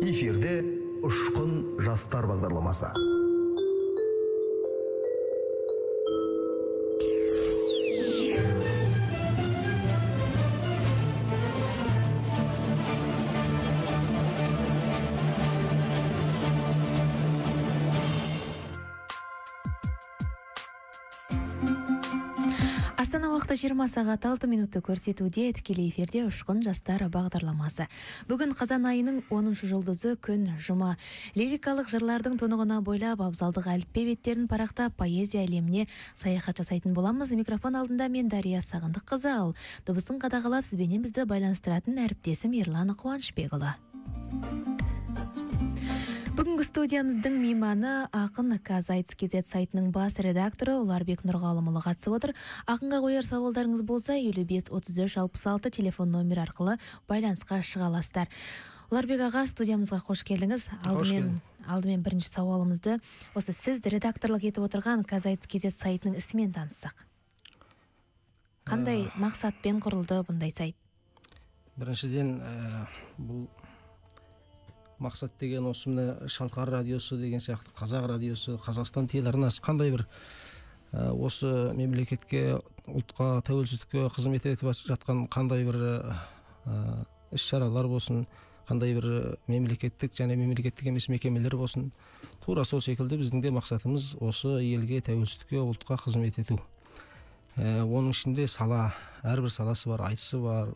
Эфирде Ұшқын жастар бағдарламасы. Астана уақыты 20 сағат 6 минутты көрсетуде тікелей эфирде Ұшқын жастар бағдарламасы. Бүгін қазан айының 10 жұлдызы күн жұма. Лирикалық жырлардың тұнығына бойлап абзалдық әліппе беттерін парақтап поэзия әлеміне саяхат жасайтын боламыз. Микрофон алдында мен Дария Сағындыққызы, ал дыбысын қадағалап сізбенен бізді байланыстыратын әріптесім Ерлан Қуанышбекұлы. Бүгінгі студиямыздың мейманы ақын Kazayts.kz сайтының бас редакторы Ұларбек Нұрғалымұлы қатысып отыр. Ақынға қояр сауалдарыңыз болса, 55 33 66 телефон номері арқылы байланысқа шыға аласыздар. Ұларбек аға, студиямызға қош келдіңіз. Алдымен бірінші сауалымызды осы сіз редакторлық етіп отырған Kazayts.kz сайтының ісімен таныссақ. Қандай мақсатпен құрылды бұндай сайт? Біріншіден, бұл мақсат деген осы мына Шалқар радиосы деген сияқты, Қазақ радиосы, Қазақстан телеарнасы қандай бір осы мемлекетке, ұлтқа, тәуелсіздікке қызмет етіп жатқан қандай бір іс-шаралар болсын, қандай бір мемлекеттік және мемлекеттік емес мекемелер болсын, тура сол секілді біздің де мақсатымыз осы елге, тәуелсіздікке, ұлтқа қызмет ету. Оның ішінде сала, әрбір саласы бар, айтысы бар,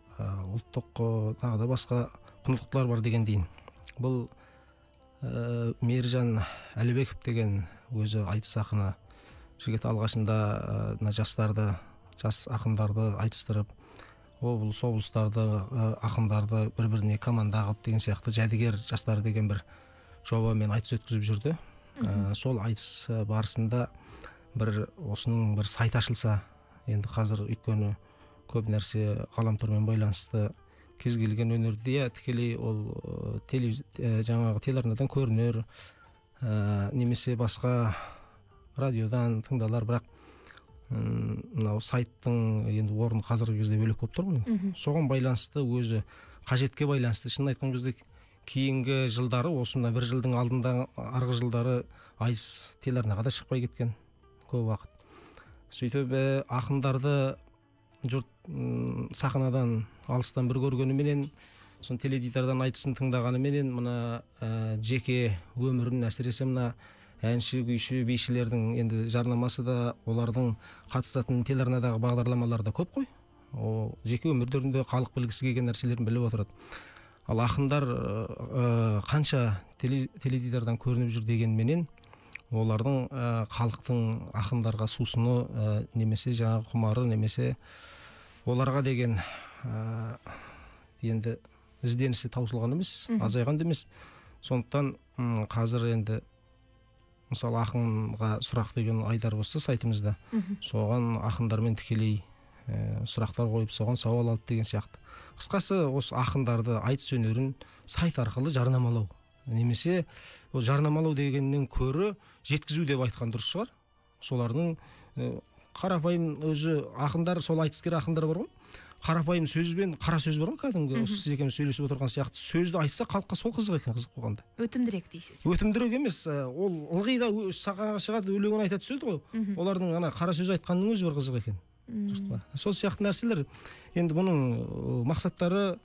ұлттық тағы да басқа құндылықтар бар деген дейін. Бұл Мейіржан Әлібеков деген өзі айтыс ақыны жігіт алғашында жастарды, жас ақындарды айтыстырып, облыс, облыстарды, ақындарды бір-біріне команда қылып деген сияқты жәдігер жастар деген бір жобамен айтыс өткізіп жүрді. Сол айтыс барысында бір осының бір сайт ашылса, енді қазір өйткені көп нәрсе ғаламтормен байланысты, кез келген өнерде тікелей ол жаңағы телеарнадан көрінер, немесе басқа радиодан тыңдалар, бірақ мынау сайттың енді орны қазіргі кезде бөлек болып тұр ғой. Соған байланысты өзі қажетке байланысты, шынын айтқан кезде кейінгі жылдары, осы мына бір жылдың алдында арғы жылдары айтыс телеарнаға да шықпай кеткен көп уақыт. Сөйтіп ақындарды жұрт сахнадан алыстан бір көргеніменен, сон теледидардан айтысын тыңдағаныменен мына жеке өмірін, әсіресе мына әнші, күйші, бишілердің енді жарнамасы да, олардың қатысатын телеарнадағы бағдарламалар да көп қой. О, жеке өмірлерінде халық білгісі келген нәрселерін біліп отырады. Ал ақындар қанша теледидардан көрініп жүр дегенменен, олардың халықтың ақындарға сусыны, немесе жаңағы құмары, немесе оларға деген енді ізденісі таусылған емес, азайған да емес. Сондықтан қазір енді мысалы ақынға сұрақ деген айдар болса сайтымызда, соған ақындармен тікелей сұрақтар қойып, соған сауал алып деген сияқты. Қысқасы, осы ақындарды айтыс өнерін сайт арқылы жарнамалау, немесе ол жарнамалау дегеннен көрі жеткізу деп айтқан дұрыс шығар. Солардың қарапайым өзі ақындар, сол айтыскер ақындар бар ғой, қарапайым сөзбен, қара сөз бар ғой, кәдімгі осы сіз екеуміз сөйлесіп отырған сияқты сөзді айтса халыққа сол қызық екен, қызық болғанда. Өтімдірек дейсіз. Өтімдірек емес, ол ылғи да сахнаға шығады, өлеңін айта түседі ғой. Олардың ана қара сөз айтқанның өзі бір қызық екен жұртқа. Сол сияқты нәрселер. Енді бұның мақсаттары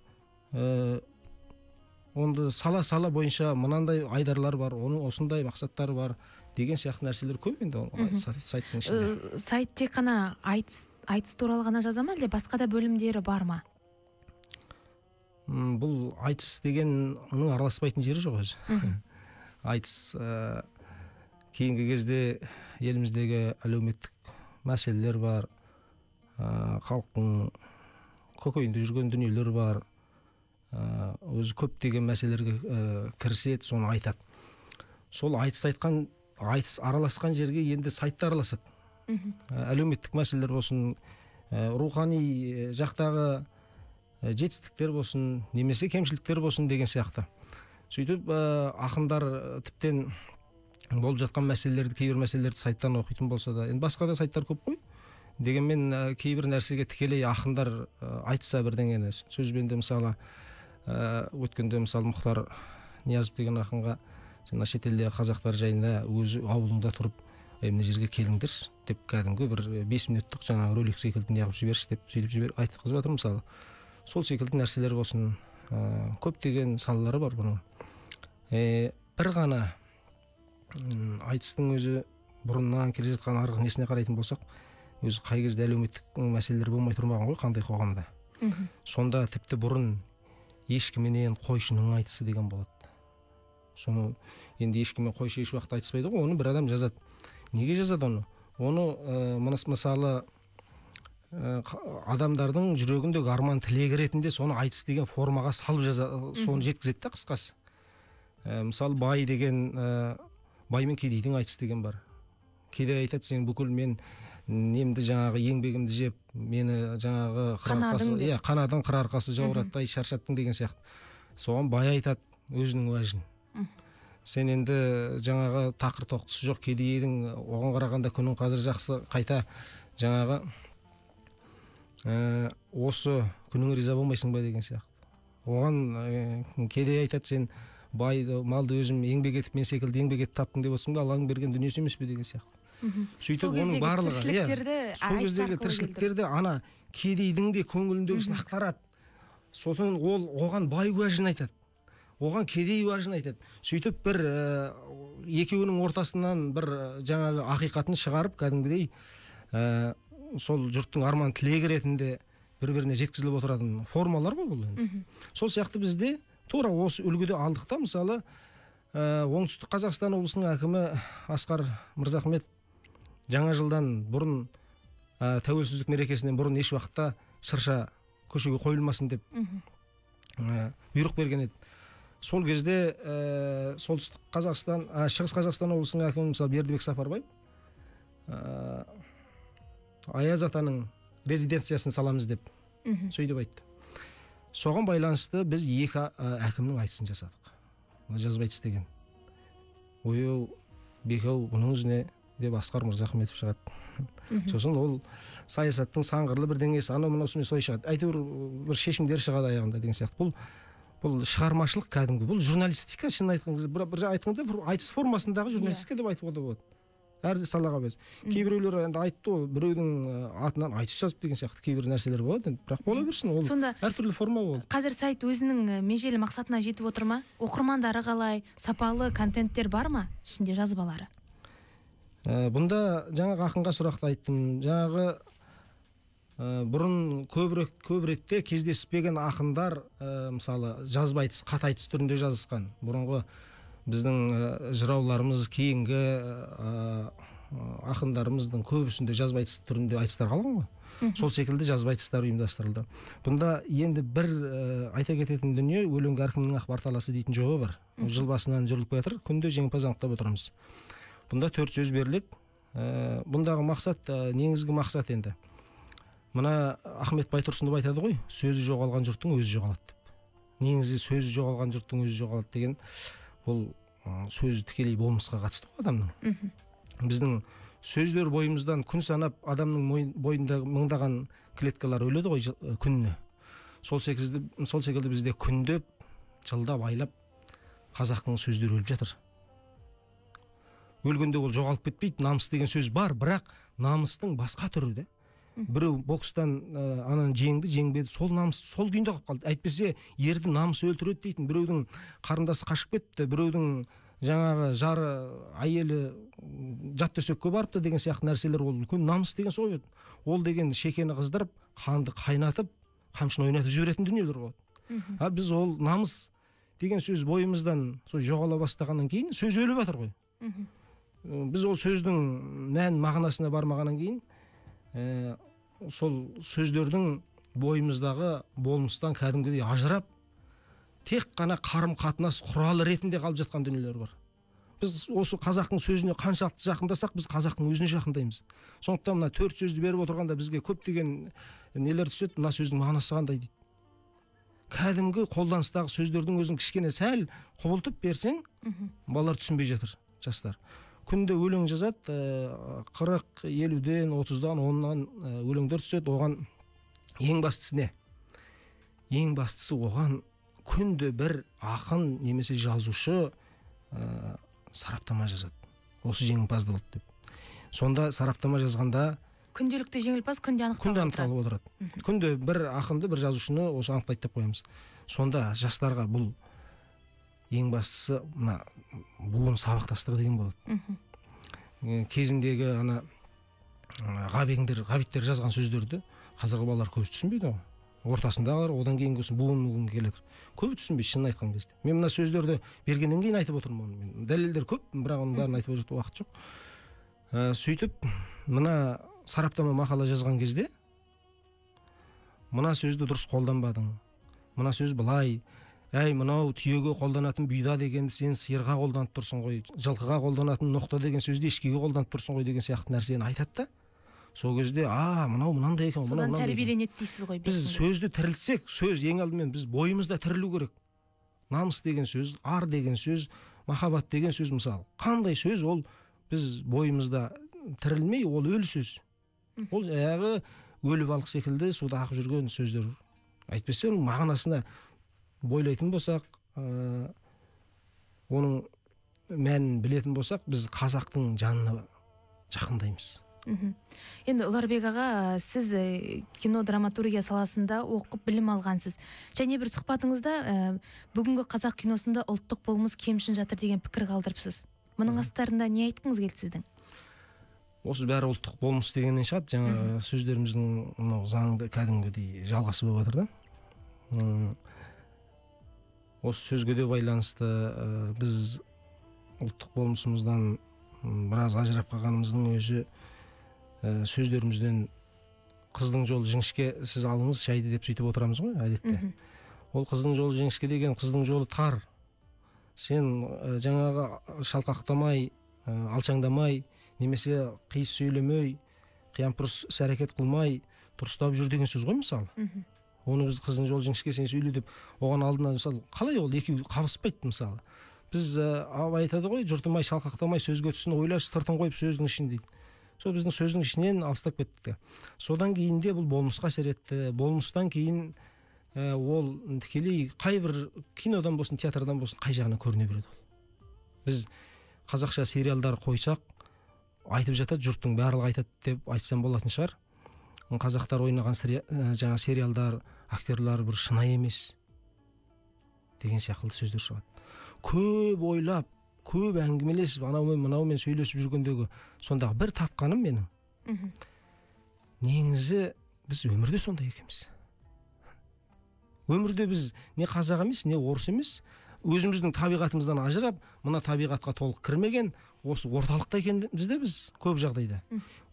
онды сала-сала бойынша мынандай айдарлар бар, оның осындай мақсаттары бар деген сияқты нәрселер көп енді сайттың ішінде. Сайт тек қана айтыс туралы ғана жаза ма, әлде басқа да бөлімдері бар ма? Бұл айтыс деген оның араласпайтын жері жоқ өзі. Айтыс кейінгі кезде еліміздегі әлеуметтік мәселелер бар, халықтың көкейінде жүрген дүниелер бар, өзі көптеген мәселелерге кіріседі, соны айтады. Сол айтыс айтқан, айтыс араласқан жерге енді сайтта араласады. Әлеуметтік мәселелер болсын, рухани жақтағы жетістіктер болсын, немесе кемшіліктер болсын деген сияқты. Сөйтіп ақындар тіптен болып жатқан мәселелерді, кейбір мәселелерді сайттан оқитын болса да, енді басқа да сайттар көп қой. Дегенмен кейбір нәрсеге тікелей ақындар айтса бірдеңені сөзбен де, мысалы өткенде мысалы Мұхтар Ниязов деген ақынға, сен мына шетелдегі қазақтар жайында өзі ауылыңда тұрып, мына жерге келіңдерші деп кәдімгі бір 5 минуттық жаңағы ролик секілді неғып жіберші деп сөйтіп жібер айтқызып жатыр мысалы. Сол секілді нәрселер болсын, көптеген салалары бар бұның. Бір ғана айтыстың өзі бұрыннан келе жатқан арғы несіне қарайтын болсақ, өзі қай кезде әлеуметтік мәселелер болмай тұрмаған ғой қандай қоғамда. Сонда тіпті бұрын ешкіменен қойшының айтысы деген болады. Соны енді ешкімен қойшы еш уақытта айтыспайды ғой, оны бір адам жазады. Неге жазады оны? Оны мысалы адамдардың жүрегіндегі арман тілегі ретінде соны айтыс деген формаға салып жаза, соны жеткізеді де қысқасы. Мысалы бай деген, бай мен кедейдің айтысы деген бар. Кедей айтады, сен бүкіл мен немді жаңағы еңбегімді жеп, мені жаңағы қыр қанадың қыр арқасы жаураттай шаршаттың деген сияқты. Соған бай айтады өзінің уәжін. Сен енді жаңағы тақыр тоқтысы жоқ кедей едің, оған қарағанда күнің қазір жақсы, қайта жаңағы осы күніңе риза болмайсың ба деген сияқты. Оған кедей айтады, сен бай малды өзім еңбек етіп, мен секілді еңбек етіп таптың деп отырсың ба, Алланың берген дүниесі емес пе деген сияқты. Сөйтіп оның барлығы, сол кездегі тіршіліктерді ана кедейдің де көңіліндегісін ақтарады. Сосын ол оған бай уәжін айтады, оған кедей уәжін айтады. Сөйтіп бір екеуінің ортасынан бір жаңағы ақиқатын шығарып, кәдімгідей сол жұрттың арман тілегі ретінде бір-біріне жеткізіліп отыратын формалар ғой бұл енді. Сол сияқты бізде тура осы үлгіде алдық та, мысалы Оңтүстік Қазақстан облысының әкімі Асқар Мырзахмет жаңа жылдан бұрын, тәуелсіздік мерекесінен бұрын еш уақытта шырша көшеге қойылмасын деп бұйрық берген еді. Сол кезде Солтүстік Қазақстан, Шығыс Қазақстан облысының әкімі мысалы Бердібек Сапарбаев Аяз атаның резиденциясын саламыз деп сөйтіп айтты. Соған байланысты біз екі әкімнің айтысын жасадық. Мына жазба айтыс деген. Ойбай, бекеу, бұның өзіне деп Асқар Мырзахметов шығады. Сосын ол саясаттың сан қырлы бірдеңесі, анау мынаусымен солай шығады. Әйтеуір бір шешімдер шығады аяғында деген сияқты. Бұл шығармашылық кәдімгі, бұл журналистика, шынын айтқан кезде, бір айтқанда бір айтыс формасындағы журналистика деп айтуға да болады. Әр салаға біз. Кейбіреулер енді айтты ғой, біреудің атынан айтыс жазып деген сияқты кейбір нәрселер болады, бірақ бола берсін, ол әртүрлі форма ол. Қазір сайт өзінің межелі мақсатына жетіп отыр ма? Оқырмандары қалай? Сапалы контенттер бар ма? Ішінде жазбалары. Бұнда жаңағы ақынға сұрақты айттым. Жаңағы бұрын көп ретте кездеспеген ақындар, мысалы жазба айтыс, хат айтыс түрінде жазысқан. Бұрынғы біздің жырауларымыз, кейінгі ақындарымыздың көбісінде жазба айтыс түрінде айтыстар қалған ғой. Сол секілді жазба айтыстар ұйымдастырылды. Бұнда енді бір айта кететін дүние, өлеңге әркімнің ақ бар таласы дейтін жоба бар. Жыл басынан жүріліп келе жатыр, күнде жеңімпаз анықтап отырамыз. Бұнда 4 сөз беріледі. Бұндағы мақсат, негізгі мақсат енді. Мына Ахмет Байтұрсынов айтады ғой, сөзі жоғалған жұрттың өзі жоғалады деп. Негізі сөзі жоғалған жұрттың өзі жоғалады деген бұл сөзі тікелей болмысқа қатысты ғой адамның. Біздің сөздер бойымыздан күн санап адамның бойында мыңдаған клеткалар өледі ғой күніне. Сол секілді бізде күндеп, жылдап, айлап қазақтың сөздері өліп жатыр. Өлгенде ол жоғалып кетпейді, намыс деген сөз бар, бірақ намыстың басқа түрі де. Біреу бокстан ананы жеңді, жеңбеді, сол намыс сол күйінде қалып қалды. Әйтпесе ерді намыс өлтіреді дейтін, біреудің қарындасы қашып кетті, біреудің жаңағы жары, әйелі жат төсекке барыпты деген сияқты нәрселер, ол үлкен намыс деген сол еді. Ол деген шекені қыздырып, қанды қайнатып, қамшыны ойнатып жіберетін дүниелер болады. А біз ол намыс деген сөз бойымыздан сол жоғала бастағаннан кейін сөз өліп жатыр ғой. Біз ол сөздің мән мағынасына бармағаннан кейін сол сөздердің бойымыздағы болмыстан кәдімгідей ажырап, тек қана қарым-қатынас құралы ретінде қалып жатқан дүниелер бар. Біз осы қазақтың сөзіне қаншалықты жақындасақ, біз қазақтың өзіне жақындаймыз. Сондықтан мына 4 сөзді беріп отырғанда бізге көптеген нелер түседі, мына сөздің мағынасы қандай дейді. Кәдімгі қолданыстағы сөздердің өзін кішкене сәл құбылтып берсең, балалар түсінбей жатыр, жастар. Күнде өлең жазады, 40, 50-ден, 30-дан, 10-нан өлеңдер түседі. Оған ең бастысы не? Ең бастысы оған Күнде бір ақын немесе жазушы сараптама жазады. Осы жеңімпазды болды деп. Сонда сараптама жазғанда күнделікті жеңімпаз күнде анықталып отырады. Күнде бір ақынды, бір жазушыны осы анықтайды деп қоямыз. Сонда жастарға бұл ең бастысы мына буын сабақтастығы деген болады. Кезіндегі ана ғабиттер жазған сөздерді қазіргі балалар көбісі түсінбейді ғой. Ортасындағылар, одан кейінгі осы буын келеді. Көбі түсінбейді, шынын айтқан кезде. Мен мына сөздерді бергеннен кейін айтып отырмын оны. Мен дәлелдер көп, бірақ оның бәрін айтып отыратын уақыт жоқ. Сөйтіп мына сараптама мақала жазған кезде мына сөзді дұрыс қолданбадың, мына сөз былай, әй мынау түйеге қолданатын бұйда дегенді сен сиырға қолданып тұрсың ғой, жылқыға қолданатын ноқта деген сөзді ешкіге қолданып тұрсың ғой деген сияқты нәрсені айтады да. Сол кезде мынау мынандай екен, мынау мынандай. Содан тәрбиеленеді дейсіз ғой. Біз сөзді тірілтсек, сөз ең алдымен біз бойымызда тірілу керек. Намыс деген сөз, ар деген сөз, махаббат деген сөз мысалы. Қандай сөз ол біз бойымызда тірілмей, ол өлі сөз. Ол жаңағы өлі балық секілді суда ағып жүрген сөздер. Әйтпесе оның мағынасына бойлайтын болсақ, оның мәнін білетін болсақ, біз қазақтың жанына жақындаймыз. Енді Ұларбек аға, сіз кино драматургия саласында оқып білім алғансыз. Және бір сұхбатыңызда бүгінгі қазақ киносында ұлттық болмыс кемшін жатыр деген пікір қалдырыпсыз. Мұның астарында не айтқыңыз келді сіздің? Осы бәрі ұлттық болмыс дегеннен шығады. Жаңа сөздеріміздің мынау заңды кәдімгідей жалғасы болып жатыр да. Осы сөзге де байланысты біз ұлттық болмысымыздан біраз ажырап қалғанымыздың өзі сөздерімізден қыздың жолы жіңішке, сіз алыңыз шайды деп сөйтіп отырамыз ғой әдетте. Ол қыздың жолы жіңішке деген қыздың жолы тар. Сен жаңағы шалқақтамай, алшаңдамай, немесе қиыс сөйлемей, қиямпырыс іс әрекет қылмай, дұрыстап жүр деген сөз ғой мысалы. Оны біз қыздың жолы жіңішке, сен сөйле деп оған алдына мысалы қалай ол екеуі қабыспайды мысалы. Біз Абай айтады ғой, жұртымай шалқақтамай сөзге түсін, ойлашы сыртын қойып сөздің ішін дейді. Сол біздің сөздің ішінен алыстап кеттік. Содан кейін де бұл болмысқа әсер етті. Болмыстан кейін ол тікелей қай бір кинодан болсын, театрдан болсын, қай жағынан көріне береді ол. Біз қазақша сериалдар қойсақ, айтып жатады, жұрттың барлығы айтады деп айтсам болатын шығар. Қазақтар ойнаған жаңа сериалдар, актерлар бір шынайы емес деген сияқты сөздер шығады. Көп ойлап, көп әңгімелесіп, анаумен мынаумен сөйлесіп жүргендегі сондағы бір тапқаным менің. Негізі біз өмірде сондай екенбіз. Өмірде біз не қазақ емес, не орыс емес, өзіміздің табиғатымыздан ажырап, мына табиғатқа толық кірмеген, осы орталықта екенбіз де біз көп жағдайда.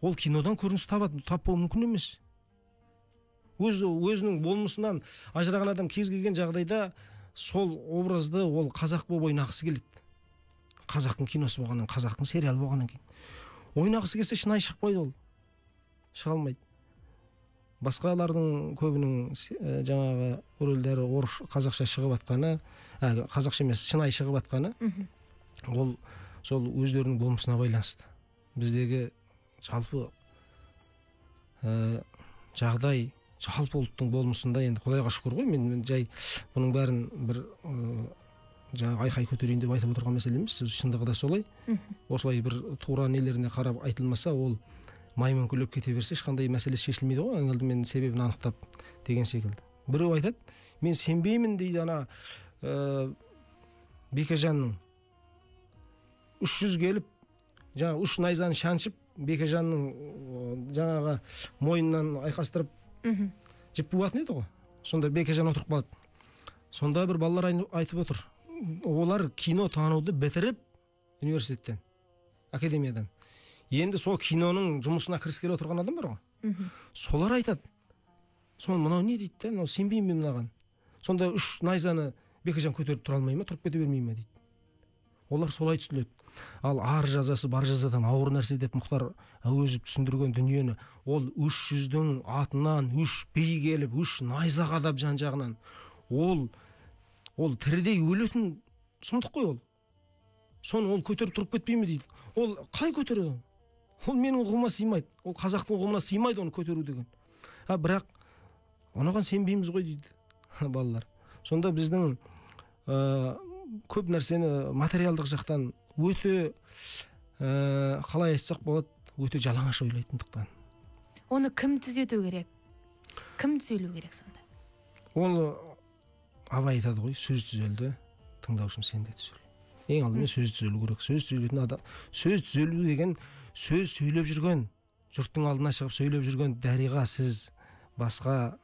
Ол кинодан көрініс таппауы мүмкін емес. Өзінің болмысынан ажыраған адам кез келген жағдайда сол образды ол қазақ болып ойнағысы келеді. Қазақтың киносы болғаннан, қазақтың сериалы болғаннан кейін. Ойнағысы келсе шынайы шықпайды ол. Шыға алмайды. Басқалардың көбінің жаңағы рөлдері орыс қазақша шығып атқаны, қазақша емес, шынайы шығып атқаны, ол сол өздерінің болмысына байланысты. Біздегі жалпы жағдай, жалпы ұлттың болмысында енді Құдайға шүкір ғой, мен жай бұның бәрін бір жаңағы айқай көтерейін деп айтып отырған мәселе емес, шындығы да солай. Осылай бір тура нелеріне қарап айтылмаса, ол маймөңкелеп кете берсе, ешқандай мәселе шешілмейді ғой, ең алдымен себебін анықтап деген секілді. Біреу айтады, мен сенбеймін дейді ана Бекежанның 300 келіп, жаңа үш найзаны шаншып, Бекежанның жаңағы мойнынан айқастырып жіп буатын еді ғой. Сонда Бекежан отырып қалады. Сонда бір балалар айтып отыр. Олар кино тануды бітіріп университеттен, академиядан. Енді сол киноның жұмысына кіріскелі отырған адам бар ғой. Солар айтады. Соны мынау не дейді да, мынау сенбеймін мен мынаған. Сонда үш найзаны Бекежан көтеріп тұра алмай ма, тұрып кете бермей ме дейді. Олар солай түсінеді. Ал ар жазасы бар жазадан ауыр нәрсе деп Мұхтар Әуезов түсіндірген дүниені, ол 300-дің атынан үш би келіп, үш найза қадап жан жағынан, ол тірідей өлетін сұмдық қой ол. Соны ол көтеріп тұрып кетпей ме дейді. Ол қалай көтереді? Ол менің ұғымыма сыймайды. Ол қазақтың ұғымына сыймайды оны көтеру деген. А бірақ оған сенбейміз ғой дейді балалар. Сонда біздің көп нәрсені материалдық жақтан өте қалай айтсақ болады, өте жалаңаш ойлайтындықтан. Оны кім түзету керек? Кім түзелу керек сонда? Оны Абай айтады ғой, сөз түзелді, тыңдаушым сен де түзел. Ең алдымен сөз түзелу керек. Сөз түзелетін адам, сөз түзелу деген сөз сөйлеп жүрген, жұрттың алдына шығып сөйлеп жүрген Дариға сіз, басқа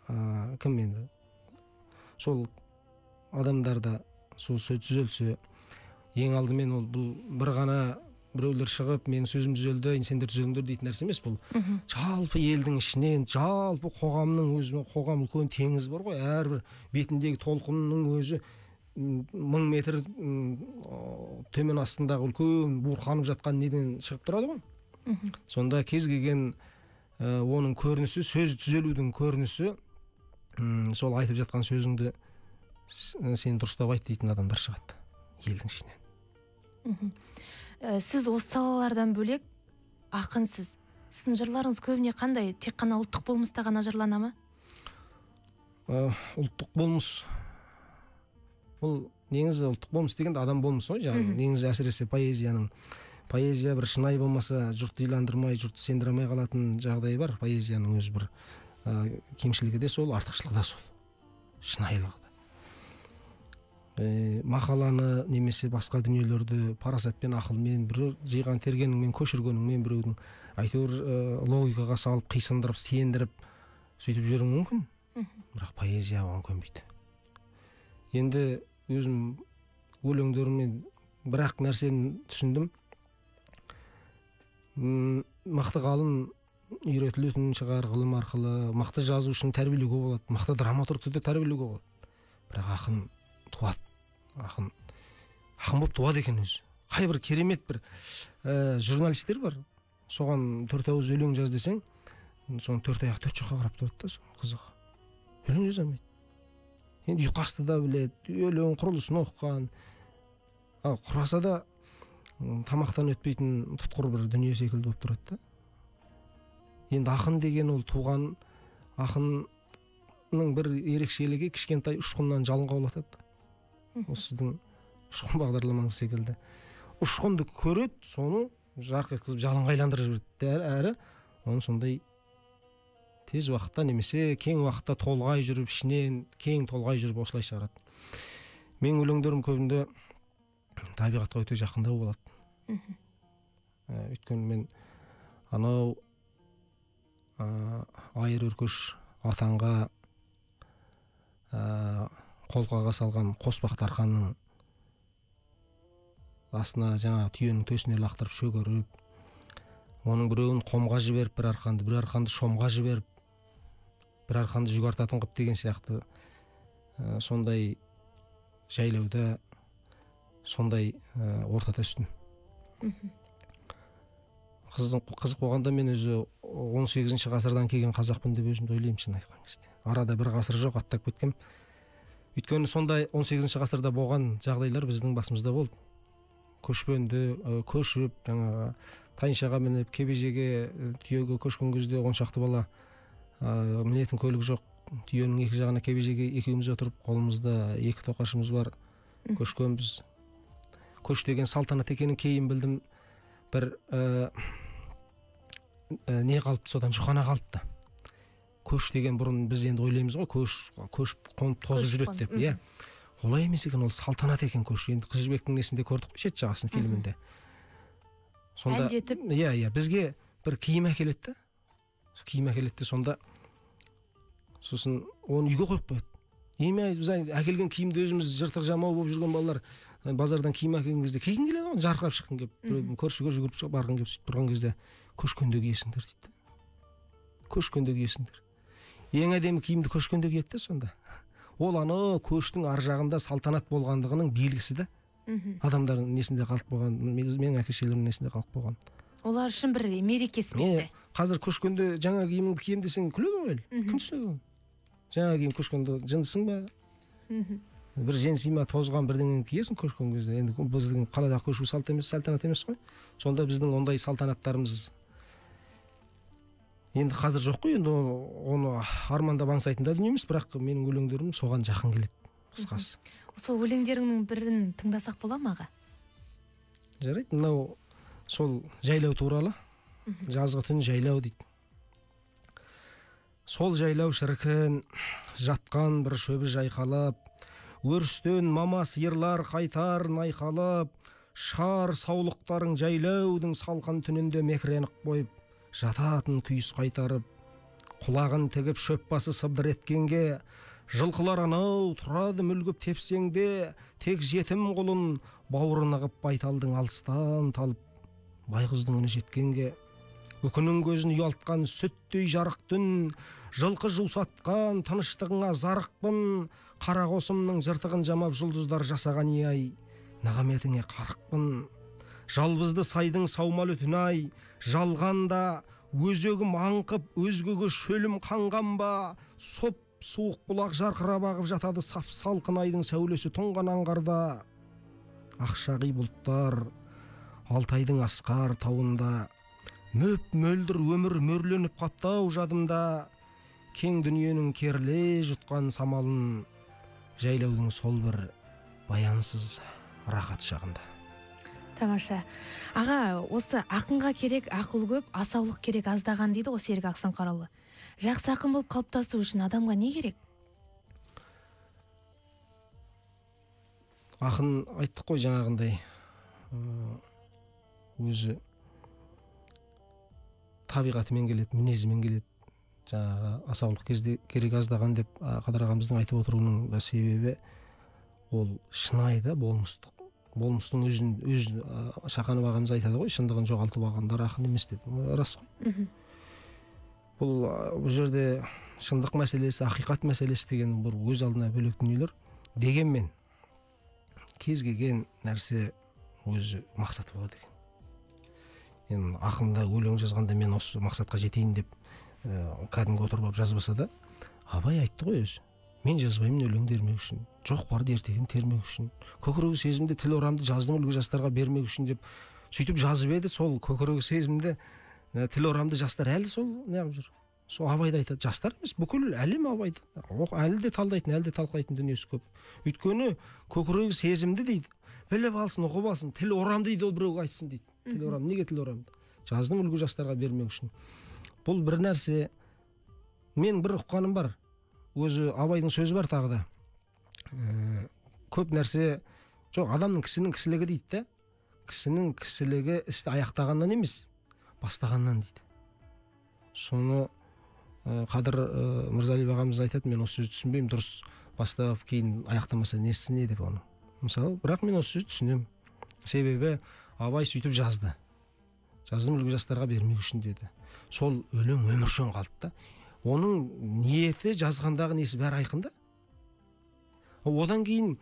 кім енді? Сол адамдарда сол сөз түзелсе, ең алдымен ол бұл бір ғана біреулер шығып, менің сөзім түзелді, сендер түзеліңдер дейтін нәрсе емес бұл. Жалпы елдің ішінен, жалпы қоғамның өзі, қоғам үлкен теңіз бар ғой, әрбір бетіндегі толқынның өзі 1000 метр төмен астындағы үлкен буырқанып жатқан неден шығып тұрады ғой. Сонда кез келген оның көрінісі, сөз түзелудің көрінісі, сол айтып жатқан сөзіңді сен дұрыстап айт дейтін адамдар шығады елдің ішінен. Сіз осы салалардан бөлек ақынсыз. Сіздің жырларыңыз көбіне қандай? Тек қана ұлттық болмыста ғана жырлана ма? Ұлттық болмыс. Бұл негізі ұлттық болмыс дегенде адам болмысы ғой, жаңағы негізі әсіресе поэзияның. Поэзия бір шынайы болмаса жұртты иландырмай, жұртты сендіре алмай қалатын жағдай бар. Поэзияның өзі бір кемшілігі де сол, артықшылығы да сол. Шынайылығы да. Мақаланы немесе басқа дүниелерді парасатпен, ақылмен, бір жиған тергеніңмен, көшіргеніңмен біреудің әйтеуір логикаға салып, қисындырып, сендіріп сөйтіп жіберуің мүмкін. Бірақ поэзия оған көнбейді. Енді өзім өлеңдеріммен бір-ақ нәрсені түсіндім. Мықты ғалым үйретілетін шығар ғылым арқылы, мықты жазушыны тәрбиелеуге болады, мықты драматургты да тәрбиелеуге болады. Бірақ ақын туады, ақын болып туады екен өзі. Қай бір керемет бір журналистер бар, соған төрт ауыз өлең жаз десең, соның төрт аяқ төрт жаққа қарап тұрады да, соның қызығы. Өлең жаза алмайды. Енді ұйқасты да біледі, өлең құрылысын оқыған. Ал құраса да тамақтан өтпейтін тұтқыр бір дүние секілді болып тұрады да. Енді ақын деген ол туған, ақынның бір ерекшелігі кішкентай ұшқыннан жалынға ұлатады. Ол сіздің ұшқын бағдарламаңыз секілді. Ұшқынды көреді, соны жарқ еткізіп жалынға айландырып жібереді. Әрі оны сондай тез уақытта немесе кең уақытта толғай жүріп, ішінен кең толғай жүріп осылай шығарады. Менің өлеңдерім көбінде табиғатқа өте жақындау болады. Өйткені мен анау айыр өркеш атанға қолқаға салған қоспақты арқанның астына жаңа түйенің төсіне лақтырып шөгеріп, оның біреуін қомға жіберіп, бір арқанды, бір арқанды шомға жіберіп, бір арқанды жүк артатын қып деген сияқты сондай жайлауда, сондай ортада өстім. Қызық болғанда мен өзі 18-ші ғасырдан келген қазақпын деп өзімді ойлаймын, шын айтқан кезде. Арада бір ғасыр жоқ, аттап кеткем. Өйткені сондай 18-ші ғасырда болған жағдайлар біздің басымызда болды. Көшпенді көшіп, жаңағы тайыншаға мініп, кебежеге, түйеге көшкен кезде 10 шақты бала, мінетін көлік жоқ, түйенің екі жағына кебежеге екеуміз отырып, қолымызда екі тоқашымыз бар, көшкенбіз. Көш деген салтанат екенін кейін білдім. Бір не қалыпты, содан жұқана қалыпты. Көш деген бұрын біз енді ойлаймыз ғой, көш қонып тозып жүреді деп. Иә. Олай емес екен, ол салтанат екен көш. Енді Қыз Жібектің несінде көрдік қой, шет жағасын фильмінде. Сонда иә, иә, бізге бір киім әкеледі. Киім әкеледі, сонда сосын оны үйге қойып қояды. Еме біз әкелген киімді өзіміз жыртық жамау болып жүрген балалар базардан киім әкелген кезде кигің келеді ғой, жарқырап шыққың келіп, көршіге жүгіріп шығып барғың келіп, сөйтіп тұрған кезде көшкенде киесіңдер дейді. Көшкенде киесіңдер. Ең әдемі киімді көшкенде киеді де сонда. Ол ана көштің ар жағында салтанат болғандығының белгісі де. Адамдардың несінде қалып қойған, менің әке шешелерімнің несінде қалып қойған. Олар үшін бір мереке іспетті. Қазір көшкенде жаңа киіміңді кием десең күледі ғой ел. Кім түсінеді оны? Жаңа киім көшкенде жындысың ба? Бір женси ма, тозған бірдеңені киесің көшкен кезде. Енді біздің қаладағы көшу салт емес, салтанат емес қой. Сонда біздің ондай салтанаттарымыз енді қазір жоқ қой. Енді оны армандап аңсайтын да дүние емес, бірақ менің өлеңдерім соған жақын келеді. Қысқасы. Сол өлеңдеріңнің бірін тыңдасақ бола ма, аға? Жарайды, мынау сол жайлау туралы. Жазғы түн жайлау дейді. Сол жайлау шіркін, жатқан бір шөбі жайқалып, өрістен мама сиырлар қайтар найқалып, шар саулықтарың жайлаудың салқын түнінде мекіреніп қойып, жататын күйіс қайтарып, құлағын тігіп шөп басы сыбдыр еткенге, жылқылар анау тұрады мүлгіп тепсеңде, тек жетім құлын бауырын ығып байталдың алыстан талып, байғыздың үні жеткенге, үкінің көзін ұялтқан сүттей жарық түн, жылқы жусатқан тыныштығыңа зарықпын, қара қосымның жыртығын жамап жұлдыздар жасаған ай, нағаметіңе қарықпын. Жалбызды сайдың саумалы түні ай, жалғанда өзегім аңқып, өзгеге шөлім қанған ба, соп суық бұлақ жарқырап ағып жатады сап салқын айдың сәулесі тоңған аңғарда. Ақшағи бұлттар Алтайдың асқар тауында, мөп мөлдір өмір мөрленіп қаптау жадымда, кең дүниенің керіле жұтқан самалын жайлаудың сол бір баянсыз рахат шағында. Тамаша. Аға, осы ақынға керек ақыл көп, асаулық керек аздаған дейді ғой Серік Ақсаңқарұлы. Жақсы ақын болып қалыптасу үшін адамға не керек? Ақын айттық қой жаңағындай, өзі табиғатымен келеді, мінезімен келеді. Жаңағы асаулық кезде керек аздаған деп Қадыр ағамыздың айтып отыруының да себебі ол шынайы да болмыстық. Болмыстың өзін өз Шақанов ағамыз айтады ғой, шындығын жоғалтып алғандар ақын емес деп. Рас қой. Бұл жерде шындық мәселесі, ақиқат мәселесі деген бір өз алдына бөлек дүниелер. Дегенмен кез келген нәрсе өзі мақсаты болады екен. Енді ақында өлең жазғанда мен осы мақсатқа жетейін деп кәдімгі отырып алып жазбаса да, Абай айтты ғой өзі. Мен жазбаймын өлең термек үшін, жоқ барды ертегін термек үшін, көкірегі сезімді тіл орамды жаздым үлгі жастарға бермек үшін деп сөйтіп жазып еді. Сол көкірегі сезімді тіл орамды жастар әлі сол неғып жүр. Сол Абайды айтады, жастар емес, бүкіл әлем Абайды. Әлі де талдайтын, әлі де талқылайтын дүниесі көп. Өйткені көкірегі сезімді дейді, біліп алсын, ұғып алсын, тіл орамды дейді, ол біреуге айтсын дейді. Тіл орамды, неге тіл орамды? Жаздым үлгі жастарға бермек үшін. Бұл бір нәрсе. Мен бір ұққаным бар. Өзі Абайдың сөзі бар тағы да. Көп нәрсе жоқ, адамның кісінің кісілігі дейді да. Кісінің кісілігі істі аяқтағаннан емес, бастағаннан дейді. Соны Қадыр Мырзалиев ағамыз айтады, мен осы сөзді түсінбеймін, дұрыс бастап кейін аяқтамаса несі не деп оны. Мысалы, бірақ мен осы сөзді түсінемін. Себебі Абай сөйтіп жазды. Жаздым үлгі жастарға бермек үшін деді. Сол өлең өміршең қалды да. Оның ниеті, жазғандағы несі бәрі айқын да. Одан кейін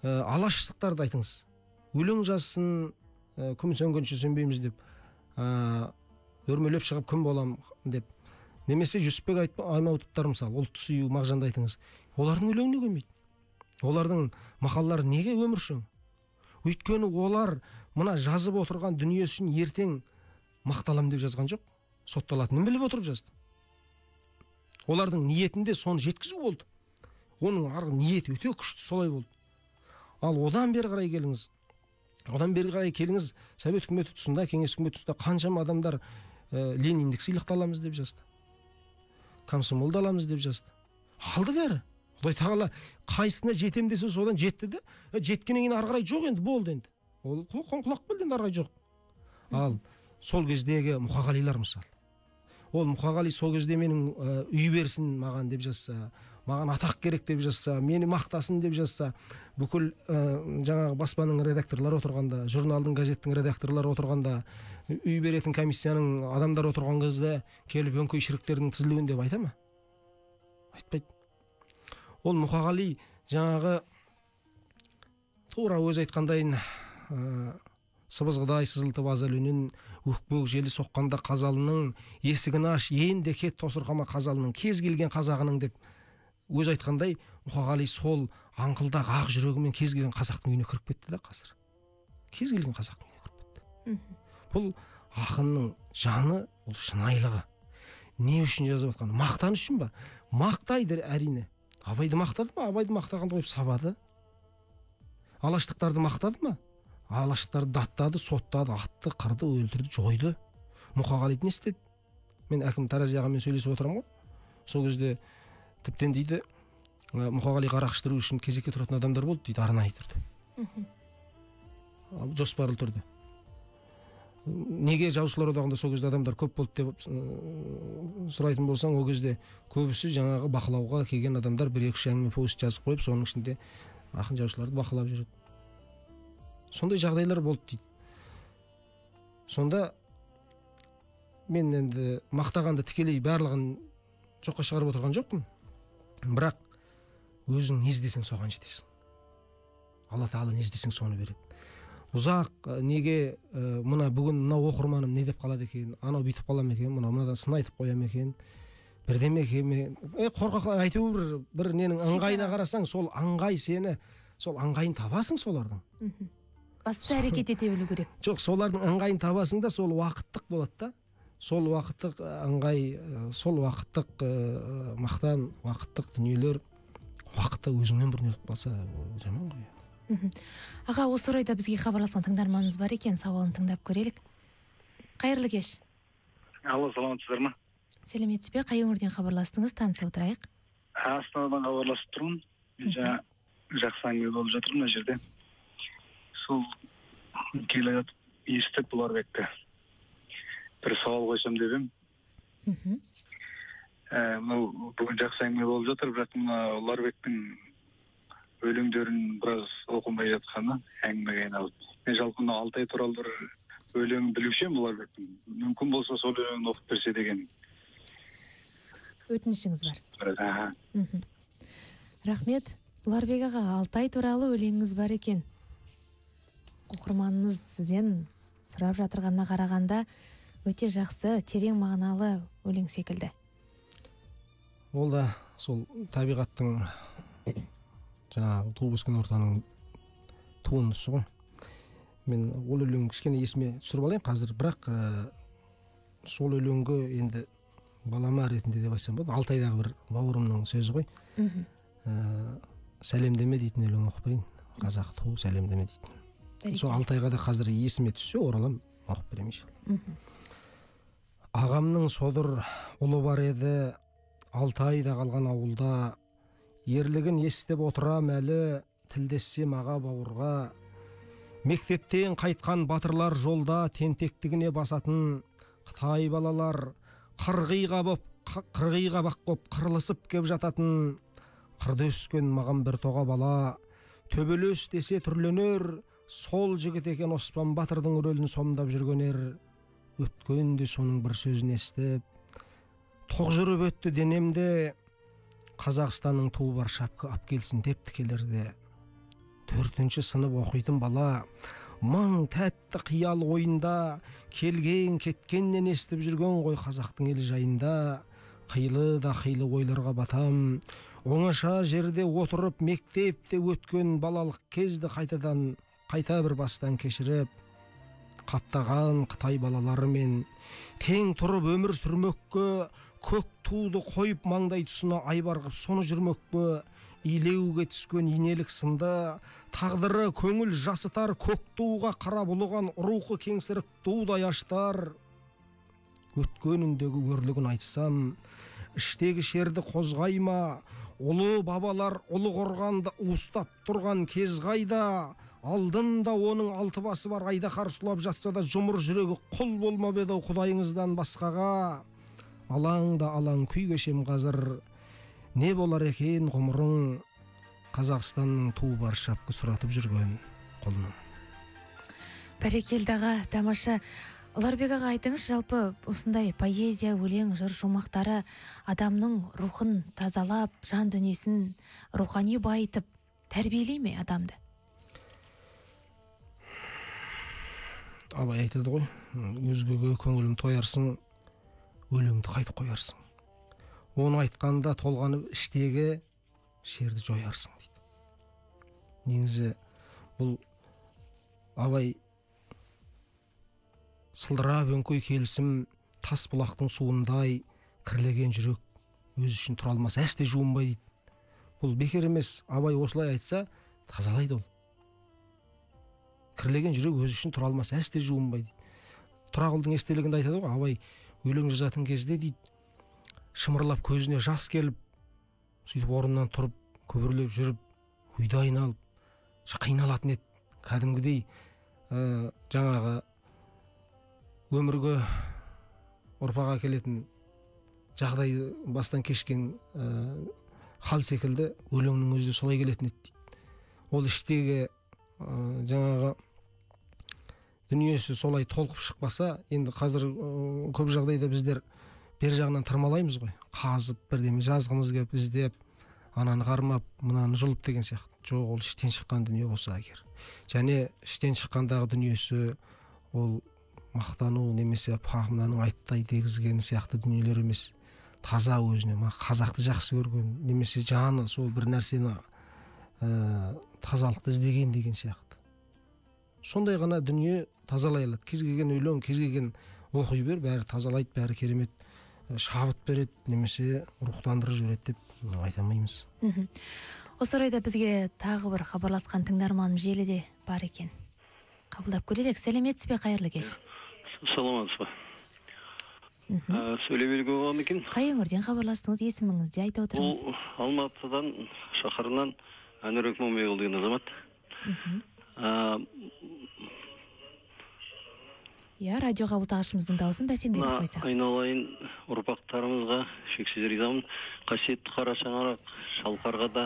алаштықтарды айтыңыз. Өлең жазсын, күн сөнгенше сөнбейміз деп, өрмелеп шығып күн болам деп. Немесе Жүсіпбек Аймауытовтар мысалы, ұлтты сүю Мағжанды айтыңыз. Олардың өлеңіне келмейді. Олардың мақалалары неге өміршең? Өйткені олар мына жазып отырған дүниесі үшін ертең мақталам деп жазған жоқ, сотталатынын біліп отырып жазды. Олардың ниетінде соны жеткізу болды. Оның арғы ниеті өте күшті, солай болды. Ал одан бері қарай келіңіз. Одан бері қарай келіңіз, Совет үкіметі тұсында, Кеңес үкіметі тұсында қаншама адамдар Лениндік сыйлықты аламыз деп жазды. Комсомолды аламыз деп жазды. Алды бәрі. Құдай тағала қайсысына жетем десе содан жетті де. Жеткеннен кейін ары қарай жоқ енді, болды енді. Ол құлақ білді енді, ары қарай жоқ. Ал сол кездегі Мұқағалилар мысалы. Ол Мұқағали сол кезде менің үй берсін маған деп жазса, маған атақ керек деп жазса, мені мақтасын деп жазса, бүкіл жаңағы баспаның редакторлары отырғанда, журналдың, газеттің редакторлары отырғанда, үй беретін комиссияның адамдары отырған кезде келіп өңкей шіріктердің тізілуін деп айта ма? Айтпайды. Ол Мұқағали жаңағы тура өзі айтқандайын сыбызғыдай сызылтып азал үнін, өкпек желі соққанда қазалының, есігін аш, енді кет тосырқама қазалының, кез келген қазағының деп өзі айтқандай, Мұқағали сол аңқылдақ ақ жүрегімен кез келген қазақтың үйіне кіріп кетті да қазір. Кез келген қазақтың үйіне кіріп кетті. Бұл ақынның жаны, бұл шынайылығы. Не үшін жазып жатқан? Мақтан үшін ба? Мақтайды әрине. Абайды мақтады ма? Абайды мақтағанды қойып сабады. Алаштықтарды мақтады ма? Алаштықтарды даттады, соттады, атты, қырды, өлтірді, жойды. Мұқағалиды не істеді? Мен әкім Тарази ағамен сөйлесіп отырамын ғой. Сол кезде тіптен дейді, Мұқағалиға арақ іштіру үшін кезекке тұратын адамдар болды дейді, арнайы түрде. Жоспарлы түрде. Неге Жазушылар одағында сол кезде адамдар көп болды деп сұрайтын болсаң, ол кезде көбісі жаңағы бақылауға келген адамдар бір екі үш әңгіме пост жазып қойып, соның ішінде ақын жазушыларды бақылап жүреді. Сондай жағдайлар болды дейді. Сонда мен енді мақтағанды тікелей барлығын жоққа шығарып отырған жоқпын. Бірақ өзің не іздесең соған жетесің. Алла тағала не іздесең соны береді. Ұзақ неге мына бүгін мына оқырманым не деп қалады екен, анау бүйтіп қала ма екен, мынау мынадан сын айтып қоя ма екен, бірдеме екен, қорқақ әйтеуір бір ненің ыңғайына қарасаң, сол ыңғай сені, сол ыңғайын табасың солардың. Бастысы әрекет ете білу керек. Жоқ, солардың ыңғайын табасың да, сол уақыттық болады да. Сол уақыттық ыңғай, сол уақыттық мақтан, уақыттық дүниелер уақытта өзіңнен бұрын өліп қалса жаман ғой. Аға, осы орайда бізге хабарласқан тыңдарманымыз бар екен, сауалын тыңдап көрелік. Қайырлы кеш. Алло, саламатсыздар ма? Сәлеметсіз бе? Қай өңірден хабарластыңыз? Танысып отырайық. Астанадан хабарласып тұрмын. Мен жаңа жақсы әңгіме болып жатыр мына жерде. Сол келе жатып естіп Ұларбекті бір сауал қойсам деп едім. Мынау бүгін жақсы әңгіме болып жатыр, бірақ мына Ұларбектің өлеңдерін біраз оқымай жатқаны әңгімеге айналып. Мен жалпы мына Алтай туралы бір өлең білуші едім Ұларбектің. Мүмкін болса сол өлеңін оқып берсе деген өтінішіңіз бар. Рахмет. Ұларбек аға, Алтай туралы өлеңіңіз бар екен. Оқырманымыз сізден сұрап жатырғанына қарағанда өте жақсы, терең мағыналы өлең секілді. Ол да сол табиғаттың, жаңағы туып өскен ортаның туындысы ғой. Мен ол өлеңді кішкене есіме түсіріп алайын қазір, бірақ сол өлеңге енді балама ретінде деп айтсам болады, Алтайдағы бір бауырымның сөзі ғой. Сәлемдеме дейтін өлең оқып берейін. Қазақ ту сәлемдеме дейтін. Сол Алтайға да қазір есіме түссе оралам, оқып беремін иншалла. Ағамның содыр ұлы бар еді, Алтайда қалған ауылда. Ерлігін естіп отырам әлі, тілдессем аға бауырға. Мектептен қайтқан батырлар жолда тентектігіне басатын қытай балалар қырғи қабақ боп қырылысып кеп жататын. Қырда өскен маған бір тоға бала, төбелес десе түрленер, сол жігіт екен Оспан батырдың рөлін сомдап жүрген ер. Өткенде соның бір сөзін естіп, тоқ жүріп өтті денемде, Қазақстанның туы бар шапка ап келсін депті келерде. 4-ші сынып оқитын бала, мың тәтті қиял ойында, келген кеткеннен естіп жүрген ғой қазақтың елі жайында. Қилы да қилы ойларға батам, оңаша жерде отырып мектепте өткен балалық кезді қайтадан қайта бір бастан кешіріп, қаптаған қытай балаларымен тең тұрып өмір сүрмекке, көк туды қойып маңдай тұсына айбар қып соны жүрмекке, илеуге түскен инелік сынды, тағдыры көңіл жасытар, көк туға қарап ұлыған рухы кеңсірік тудай аштар. Өткеніндегі өрлігін айтсам, іштегі шерді қозғай ма, ұлы бабалар ұлы қорғанды уыстап тұрған кез қайда, алдында оның алты басы бар айдаһар сұлап жатса да жұмыр жүрегі құл болмап еді құдайыңыздан басқаға. Алаң да алаң күй кешем қазір, не болар екен ғұмырың, Қазақстанның туы бар шапка сұратып жүрген құлыным. Бәрекелді аға, тамаша. Ұларбек аға, айтыңызшы, жалпы осындай поэзия, өлең, жыр шумақтары адамның рухын тазалап, жан дүниесін рухани байытып, тәрбиелей ме адамды? Абай айтады ғой, өзгеге көңілім тоярсың, өлеңді қайтып қоярсың. Оны айтқанда толғанып іштегі шерді жоярсың дейді. Негізі бұл Абай сылдырап өңкей келісім тас бұлақтың суындай кірлеген жүрек өз үшін тұра алмас әсте жуынбай дейді. Бұл бекер емес, Абай осылай айтса, тазалайды ол. Кірлеген жүрек өзі үшін тұра алмас, әсте жуынбай дейді. Тұрағұлдың естелігінде айтады ғой, Абай өлең жазатын кезде дейді, шымырлап көзіне жас келіп, сөйтіп орнынан тұрып, күбірлеп жүріп, үйді айналып, қиналатын еді. Кәдімгідей жаңағы өмірге ұрпақ әкелетін жағдайды бастан кешкен хал секілді өлеңнің өзі де солай келетін еді дейді. Ол іштегі жаңағы дүниесі солай толқып шықпаса, енді қазір көп жағдайда біздер бер жағынан тырмалаймыз ғой, қазып бірдеме жазғымыз келіп, іздеп, ананы қармап, мынаны жұлып деген сияқты. Жоқ, ол іштен шыққан дүние болса егер. Және іштен шыққандағы дүниесі ол мақтану немесе мынаның айттай дегізгені сияқты дүниелер емес. Таза өзіне, мына қазақты жақсы көрген немесе жаны сол бір нәрсені тазалықты іздеген деген сияқты. Сондай ғана дүние тазалай алады. Кез келген өлең, кез келген оқи бер, бәрі тазалайды, бәрі керемет шабыт береді немесе рухтандырып жібереді деп айта алмаймыз. Осы орайда бізге тағы бір хабарласқан тыңдарманым желіде бар екен. Қабылдап көрелік. Сәлеметсіз бе, қайырлы кеш. Саламатсыз ба? Сөйлей беруге болған екен. Қай өңірден хабарластыңыз, есіміңізді айта отырыңыз. Ол Алматыдан, шаһарынан Әнірбек Момайұлы деген азамат. Иә, радио қабылдағышымыздың дауысын бәсеңдетіп қойсақ. Айналайын ұрпақтарымызға шексіз ризамын. Қасиетті қара шаңырақ Шалқарға да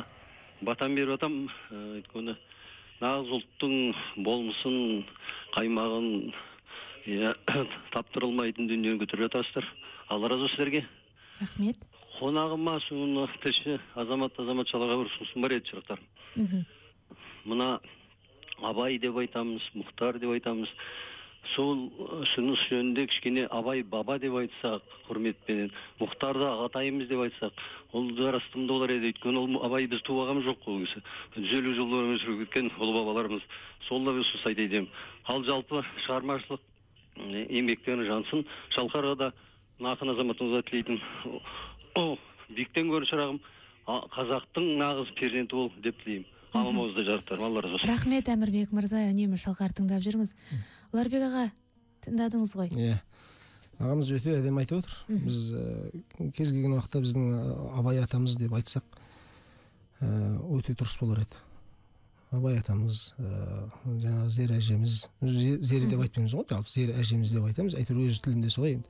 батам беріп атам. Өйткені нағыз ұлттың болмысын, қаймағын таптырылмайтын дүниені көтеріп жатасыздар. Алла разы болсын сіздерге. Рахмет. Қонағыма соны тілші азамат азаматшаларға бір ұсынысым бар еді, шырақтар. Мына Абай деп айтамыз, Мұхтар деп айтамыз. Сол ұсыныс жөнінде кішкене Абай баба деп айтсақ, құрметпенен, Мұхтарды ағатайымыз деп айтсақ, ол жарастымды болар еді. Өйткені ол Абай біз туып жоқ қой, ол кісі. 150 жыл өмір сүріп кеткен ұлы бабаларымыз. Сол да бір ұсыныс айтайын деймін. Ал жалпы шығармашылық еңбектерін жансын. Шалқарға да ақын азаматымызға тілейтін. Биіктен көрін шырағым, қазақтың нағыз перзенті бол деп тілеймін. Аман жарықтарым, Алла разы болсын. Рахмет, Әмірбек мырза, үнемі Шалқар тыңдап жүріңіз. Ұларбек аға, тыңдадыңыз ғой. Иә. Ағамыз өте әдемі айтып отыр. Біз кез келген уақытта біздің Абай атамыз деп айтсақ, өте дұрыс болар еді. Абай атамыз, жаңағы Зере әжеміз, Зере деп айтпаймыз ғой, жалпы Зере әжеміз деп айтамыз, әйтеуір өз тілінде солай енді.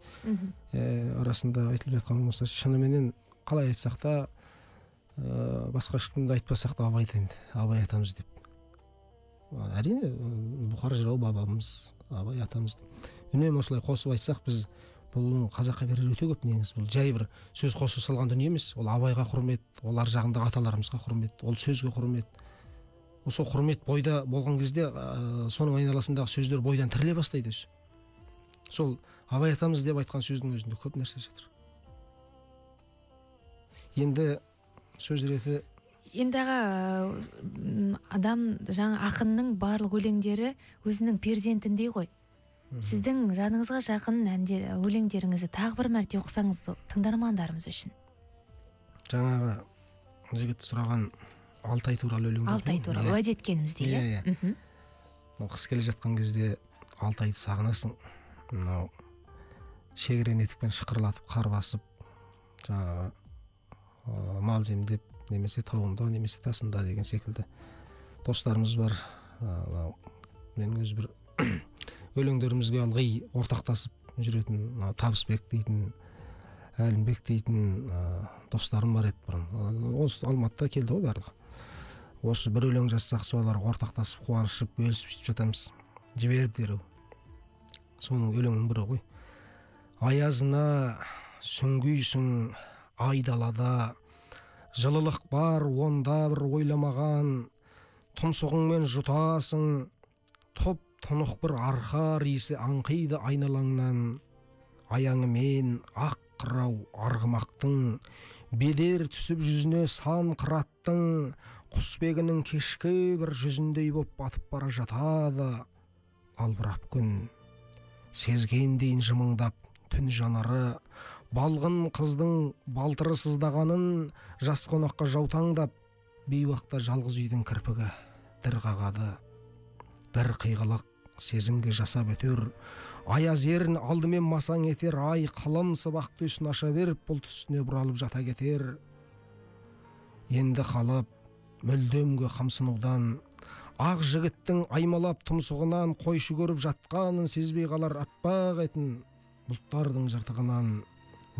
Арасында айтылып жатқан болса, шыныменен қалай айтсақ та, басқа ешкімді айтпасақ та Абайды енді, Абай атамыз деп. Әрине, Бұқар жырау бабамыз, Абай атамыз деп. Үнемі осылай қосып айтсақ, біз бұл қазаққа берер өте көп негіз. Бұл жай бір сөз қосып салған дүние емес. Ол Абайға құрмет, ол ар жағындағы аталарымызға құрмет, ол сөзге құрмет. Сол құрмет бойда болған кезде, соның айналасындағы сөздер бойдан тіріле бастайды өзі. Сол Абай атамыз деп айтқан сөздің өзінде көп нәрсе жатыр. Енді сөз реті енді аға, адам жаңа ақынның барлық өлеңдері өзінің перзентіндей ғой. Сіздің жаныңызға жақын әндер, өлеңдеріңізді тағы бір мәрте оқысаңыз тыңдармандарымыз үшін. Жаңағы жігіт сұраған Алтай туралы өлең. Алтай туралы уәде еткеніміздей, иә? Иә. Қыс келе жатқан кезде Алтайды сағынасың. Мынау шегірен етікпен шықырлатып қар басып, жаңағы мал жемдеп, немесе тауында, немесе тасында деген секілді достарымыз бар. Менің өз бір өлеңдерімізге ылғи ортақтасып жүретін Табысбек дейтін, Әлімбек дейтін достарым бар еді бұрын. Осы Алматыда келді ғой барлығы. Осы бір өлең жазсақ, соларға ортақтасып, қуанышып, бөлісіп сөйтіп жатамыз. Жіберіп дереу. Соның өлеңінің бірі ғой. Аязына сүңгүйсің айдалада, жылылық бар онда бір ойламаған, тұмсығыңмен жұтасың, топ тұнық бір арқар иісі аңқиды айналаңнан, аяңымен ақ қырау арғымақтың, бедер түсіп жүзіне сан қыраттың, құсбегінің кешкі бір жүзіндей боп батып бара жатады албырап күн. Сезгендейін жымыңдап түн жанары, балғын қыздың балтыры сыздағанын, жас қонаққа жаутаңдап Бейуақта жалғыз үйдің кірпігі дір қағады. Бір қиғылық сезімге жасап өтер. Аяз ерін алдымен масаң етер, ай қылымсып ақ төсін аша беріп, бұлт үстіне бұралып жата кетер. Енді қалып мүлдемге қамсынудан, ақ жігіттің аймалап тұмсығынан қойшы көріп жатқанын сезбей қалар аппақ етін бұлттардың жыртығынан.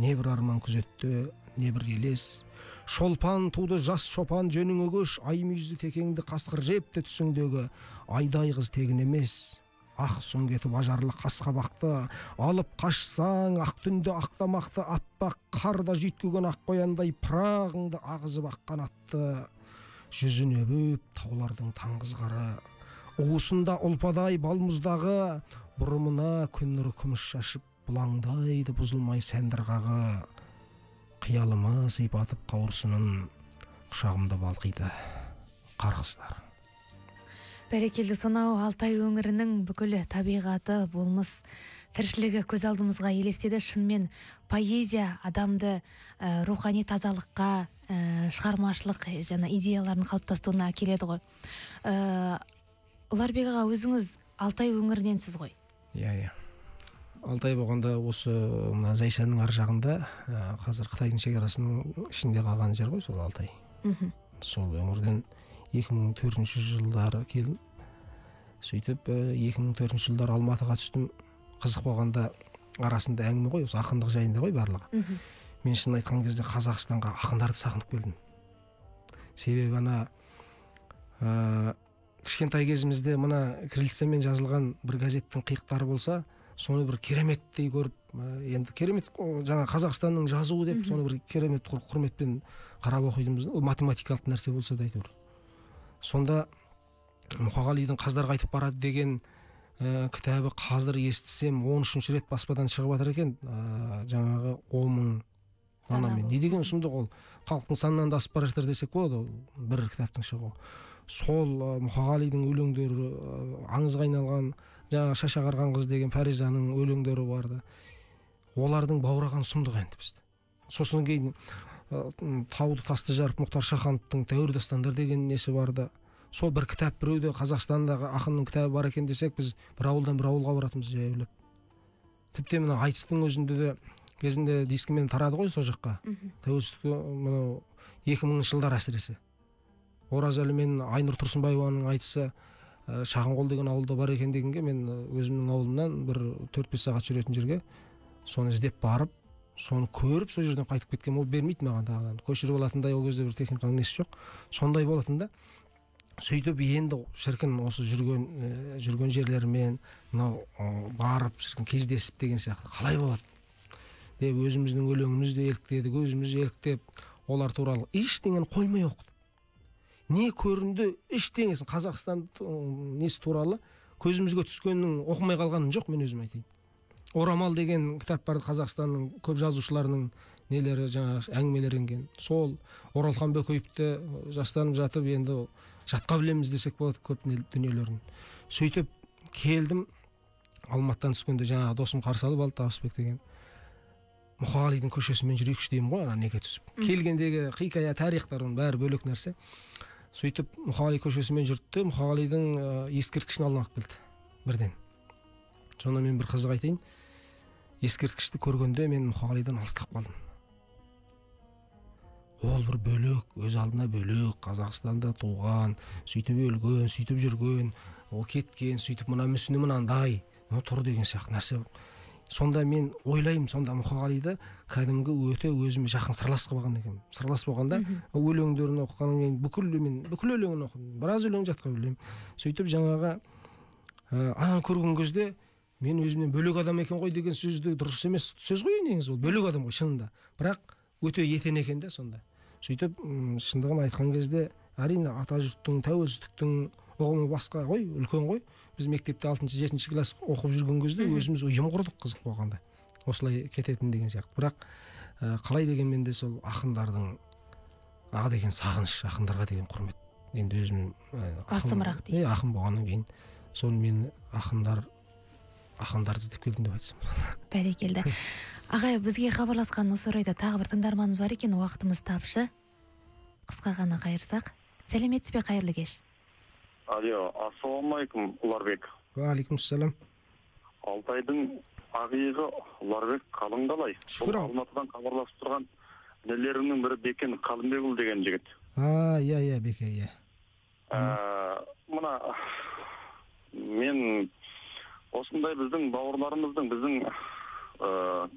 Не бір арман күзетті, не бір елес. Шолпан туды жас шопан жөніңе көш, ай мүйізді текеңді қасқыр жепті түсіңдегі айдай қыз тегін емес. Ақ соң кетіп ажарлы қасқабақты, алып қашсаң ақ түнді ақ тамақты, аппақ қарда жүйткіген ақ қояндай пырағыңды ағызып ақ қанатты. Жүзін өбіп таулардың таңғыз қары, уысында ұлпадай балмұздағы, бұрымына күн нұры күміс шашып бұлаңдайды бұзылмай сәндірғағы. Қиялыма сипатып қауырсынын, құшағымда балқиды қар қыздар. Бәрекелді, сонау Алтай өңірінің бүкіл табиғаты, болмыс, тіршілігі көз алдымызға елестеді. Шынымен поэзия адамды рухани тазалыққа, шығармашылық жаңа идеяларын қалыптастыруына әкеледі ғой. Ұларбек аға, өзіңіз Алтай өңіріненсіз ғой? Иә, иә. Алтай болғанда осы мына Зайсанның ар жағында, қазір Қытайдың шекарасының ішінде қалған жер ғой сол Алтай. Сол өңірден 2004 жылдары келдім. Сөйтіп 2004 жылдары Алматыға түстім. Қызық болғанда арасында әңгіме ғой, осы ақындық жайында ғой барлығы. Мен шын айтқан кезде Қазақстанға ақындарды сағынып келдім. Себебі ана кішкентай кезімізде мына кириллицамен жазылған бір газеттің қиықтары болса, соны бір кереметтей көріп, енді керемет жаңа Қазақстанның жазуы деп, соны бір керемет құрметпен қарап оқитынбыз. Ол математикалық нәрсе болса да әйтеуір. Сонда Мұқағалидың «Қаздар қайтып барады» деген кітабы қазір естісем 13-ші рет баспадан шығып жатыр екен, жаңағы 10 мың данамен. Не деген сұмдық ол? Халықтың санынан да асып бара жатыр десек болады ол бір кітаптың шығуы. Сол Мұқағалидың өлеңдері аңызға айналған, жаңағы «Шаш ағарған қыз» деген Фаризаның өлеңдері барды. Олардың баураған сұмдық енді бізді. Сосын кейін тауды тасты жарып Мұхтар Шахановтың «Тәуір дастандар» деген несі барды. Сол бір кітап біреуде Қазақстандағы ақынның кітабы бар екен десек, біз бір ауылдан бір ауылға баратынбыз жаяулап. Тіпті мына айтыстың өзінде де кезінде дискімен тарады ғой сол жаққа. Тәуелсіздік мынау 2000 жылдар әсіресе. Оразәлі мен Айнұр Тұрсынбаеваның айтысы Шағынқол деген ауылда бар екен дегенге мен өзімнің ауылымнан бір 4-5 сағат жүретін жерге соны іздеп барып, соны көріп, сол жерден қайтып кеткен. Ол бермейді маған тағыдан. Көшіріп алатындай ол кезде бір техниканың несі жоқ. Сондай болатын да. Сөйтіп енді шіркін осы жүрген жерлермен мынау барып шіркін кездесіп деген сияқты қалай болады деп өзіміздің өлеңімізді еліктедік, өзіміз еліктеп олар туралы ештеңені қоймай оқыдық. Не көрінді ештеңесін Қазақстан несі туралы көзімізге түскеннің оқымай қалғаным жоқ, мен өзім айтайын. Орамал деген кітап бар, Қазақстанның көп жазушыларының нелері, жаңағы әңгімелері енген. Сол Оралхан Бөкеевті жастанып жатып енді жатқа білеміз десек болады көп дүниелерін. Сөйтіп келдім, Алматыдан түскенде жаңағы досым қарсы алып алды, Табысбек деген. Мұқағалидың көшесімен жүрейікші деймін ғой, ана неге түсіп. Келгендегі хикая, тарихтар, оның бәрі бөлек нәрсе. Сөйтіп Мұқағали көшесімен жүртті, Мұқағалидың ескерткішін алдына алып келді бірден. Сонда мен бір қызық айтайын. Ескерткішті көргенде мен Мұқағалидан алыстап қалдым. Ол бір бөлек, өз алдына бөлек, Қазақстанда туған, сөйтіп өлген, сөйтіп жүрген, ол кеткен, сөйтіп мына мүсіні мынандай, мына тұр деген сияқты нәрсе. Сонда мен ойлаймын, сонда Мұқағалиды кәдімгі өте өзіме жақын сырлас қылып алған екенмін. Сырлас болғанда өлеңдерін оқығаннан кейін бүкіл өлеңін оқыдым. Біраз өлең жатқа білемін. Сөйтіп жаңағы ананы көрген кезде мен өзімнен бөлек адам екен ғой деген сөзді дұрыс емес сөз ғой негізі, ол бөлек адам ғой шынында. Бірақ өте етен екен де сонда. Сөйтіп шындығын айтқан кезде әрине ата жұрттың, тәуелсіздіктің ұғымы басқа ғой, үлкен ғой. Біз мектепте 6-7 класс оқып жүрген кезде өзіміз ұйым құрдық, қызық болғанда. Осылай кететін деген сияқты. Бірақ қалай дегенмен де сол ақындардың деген сағыныш, ақындарға деген құрмет. Енді өзім басымырақ дейсіз. Ақын болғаннан кейін сол мен ақындарды іздеп келдім деп айтсам. Бәрекелді. Ағай, бізге хабарласқан осы орайда тағы бір тыңдарманымыз бар екен, уақытымыз тапшы. Қысқа ғана қайырсақ. Сәлеметсіз бе, қайырлы кеш. Алло, ассалаумағалейкум, Ұларбек. Уағалейкумассалам. Алтайдың ағиығы Ұларбек, қалың қалай? Шүкір. Алматыдан хабарласып тұрған інілерімнің бірі Бекен Қалымбекұлы деген жігіт. Иә, Беке, иә. Мына мен осындай біздің бауырларымыздың, біздің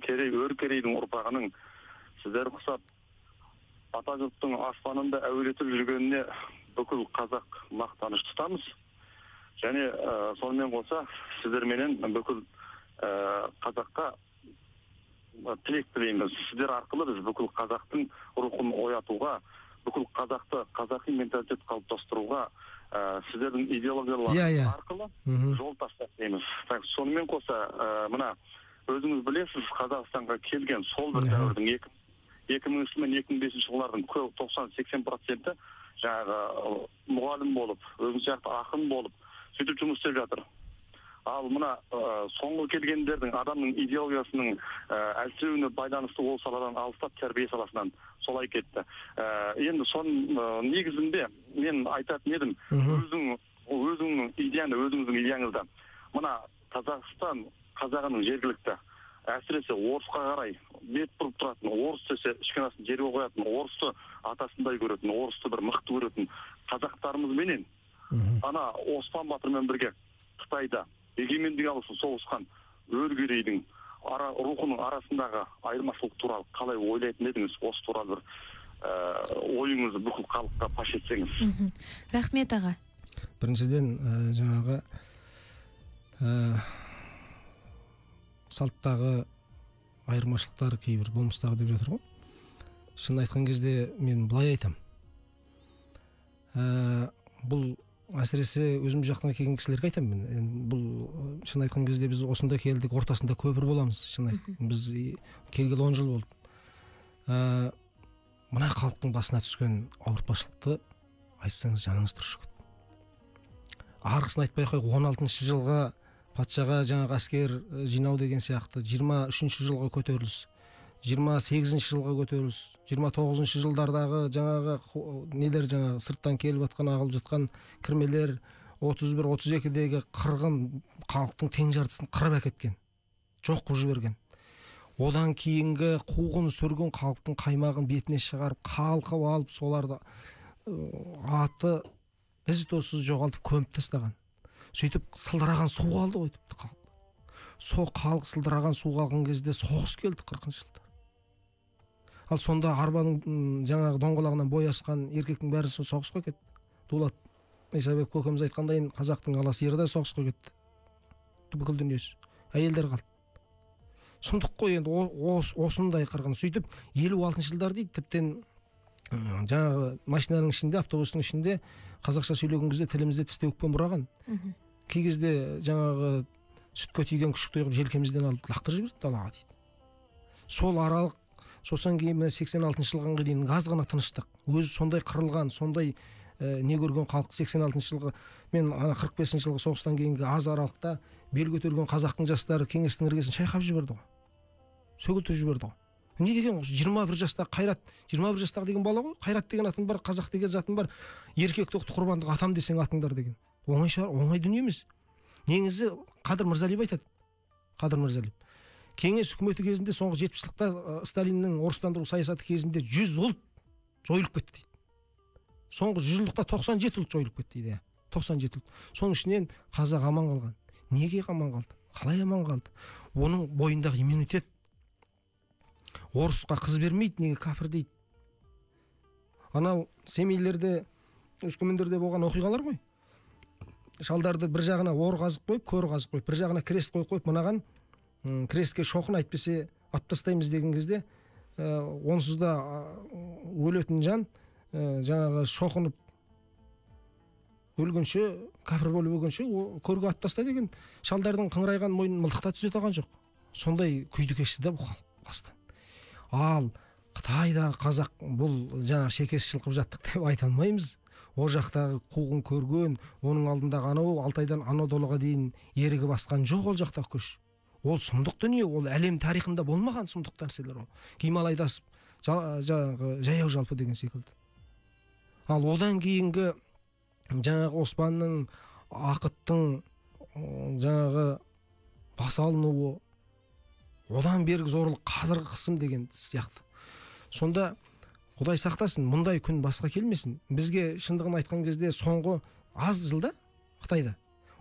Керей, Өр Керейдің ұрпағының сіздер құсап ата жұрттың аспанында әуелетіп жүргеніне бүкіл қазақ мақтаныш тұтамыз. Және сонымен қоса сіздерменен бүкіл қазаққа тілек тілейміз. Сіздер арқылы біз бүкіл қазақтың рухын оятуға, бүкіл қазақты қазақи менталитет қалыптастыруға сіздердің идеологияларыңыз арқылы жол тастап дейміз. Сонымен қоса мына өзіңіз білесіз, Қазақстанға келген сол бір дәуірдің 2000 мен 2005 жылдардың 90-80% жаңағы мұғалім болып, өзің сияқты ақын болып, сөйтіп жұмыс істеп жатыр. Ал мына соңғы келгендердің адамның идеологиясының әлсіреуіне байланысты ол саладан алыстап, тәрбие саласынан солай кетті. Енді соның негізінде мен айтатын едім, өзіңнің идеяны, өзіңіздің идеяңызда. Мына Қазақстан қазағының жергілікті, әсіресе орысқа қарай бет бұрып тұратын, орыс десе ішкен асын жерге қоятын, орысты атасындай көретін, орысты бір мықты көретін қазақтарымызменен ана Оспан батырмен бірге Қытайда егемендік алу үшін соғысқан Өр Керейдің рухының арасындағы айырмашылық туралы қалай ойлайтын едіңіз? Осы туралы бір ойыңызды бүкіл халыққа паш етсеңіз. Рахмет, аға. Біріншіден, жаңағы салттағы айырмашылықтар кейбір болмыстағы деп жатыр ғой. Шын айтқан кезде мен былай айтам. Бұл әсіресе өзім жақтан келген кісілерге айтамын мен. Бұл шын айтқан кезде біз осында келдік, ортасында көпір боламыз. Шын айт, біз келгелі 10 жыл болды. Мына халықтың басына түскен ауыртпашылықты айтсаңыз жаныңыз түршігеді. Арғысын айтпай қой, 16-шы жылғы патшаға жаңағы әскер жинау деген сияқты, 23-ші жылғы көтеріліс, 28-ші жылғы көтеріліс, 29-шы жылдардағы жаңағы нелер, жаңағы сырттан келіп жатқан, ағылып жатқан кірмелер, 31-32-дегі қырғын халықтың тең жартысын қырып әкеткен, жоқ қылып жіберген. Одан кейінгі қуғын сүргін халықтың қаймағын бетіне шығарып, қалқып алып, соларды аты із-түзсіз жоғалтып көміп тастаған. Сөйтіп сылдыраған су қалды ғой тіпті халық. Сол халық сылдыраған су қалған кезде соғыс келді 40-шы жылда. Ал сонда арбаның жаңағы доңғалағынан бой асқан еркектің бәрі соғысқа кетті. Дулат Исабек көкеміз айтқандай, қазақтың ала сиыры да соғысқа кетті. Бүкіл дүниесі. Әйелдер қалды. Сұмдық қой енді осындай қырғын. Сөйтіп 56 жылдар дейді, тіптен жаңағы машинаның ішінде, автобустың ішінде қазақша сөйлеген кезде тілімізде тістеуікпен бұраған. Кей кезде жаңағы сүтке тиген күшікті қылып желкемізден алып лақтырып жіберді далаға дейді. Сол аралық, сосын кейін мына 86 жылға дейін аз ғана тыныштық. Өзі сондай қырылған, сондай не көрген халық 86 жылғы мен ана 45 жылғы соғыстан кейінгі аз аралықта бел көтерген қазақтың жастары кеңестің іргесін шайқап жіберді ғой. Сөгілтіп жіберді ғой. Не деген осы 21 жастағы Қайрат, 21 жастағы деген бала ғой, Қайрат деген атым бар, қазақ деген затым бар, еркек тоқты құрбандық атам десең атыңдар деген. Оңай шығар, оңай дүние емес. Негізі Қадыр Мырзалиев айтады. Қадыр Мырзалиев. Кеңес үкіметі кезінде соңғы 70 жылдықта Сталиннің орыстандыру саясаты кезінде 100 ұлт жойылып кетті дейді. Соңғы 100 жылдықта 97 ұлт жойылып кетті дейді. 97 ұлт. Соның ішінен қазақ аман қалған. Неге аман қалды? Қалай аман қалды? Оның бойындағы иммунитет. Орысқа қыз бермейді, неге кәпір дейді. Анау Семейлерде, Өскемендерде болған оқиғалар ғой. Шалдарды бір жағына ор қазып қойып, көр қазып қойып, бір жағына крест қойып қойып, мынаған крестке шоқын әйтпесе атып тастаймыз деген кезде, онсыз да өлетін жан жаңағы шоқынып өлгенше, кәпір болып өлгенше көрге атып таста деген шалдардың қыңырайған мойнын мылтықта түзете алған жоқ. Сондай күйді кешті да бұл халық бастан. Ал Қытайдағы қазақ бұл жаңа шекесі шылқып жаттық деп айта алмаймыз. О жақтағы қуғын көрген, оның алдындағы анау Алтайдан Анадолыға дейін ерігі басқан жоқ ол жақтағы күш. Ол сұмдық дүние, ол әлем тарихында болмаған сұмдық нәрселер ол. Гималайдасып, жаяу жалпы деген секілді. Ал одан кейінгі жаңағы Оспанның, Ақыттың жаңағы бас алынуы, одан бергі зорлық, қазіргі қысым деген сияқты. Сонда Құдай сақтасын, мұндай күн басқа келмесін. Бізге шындығын айтқан кезде соңғы аз жылда Қытайда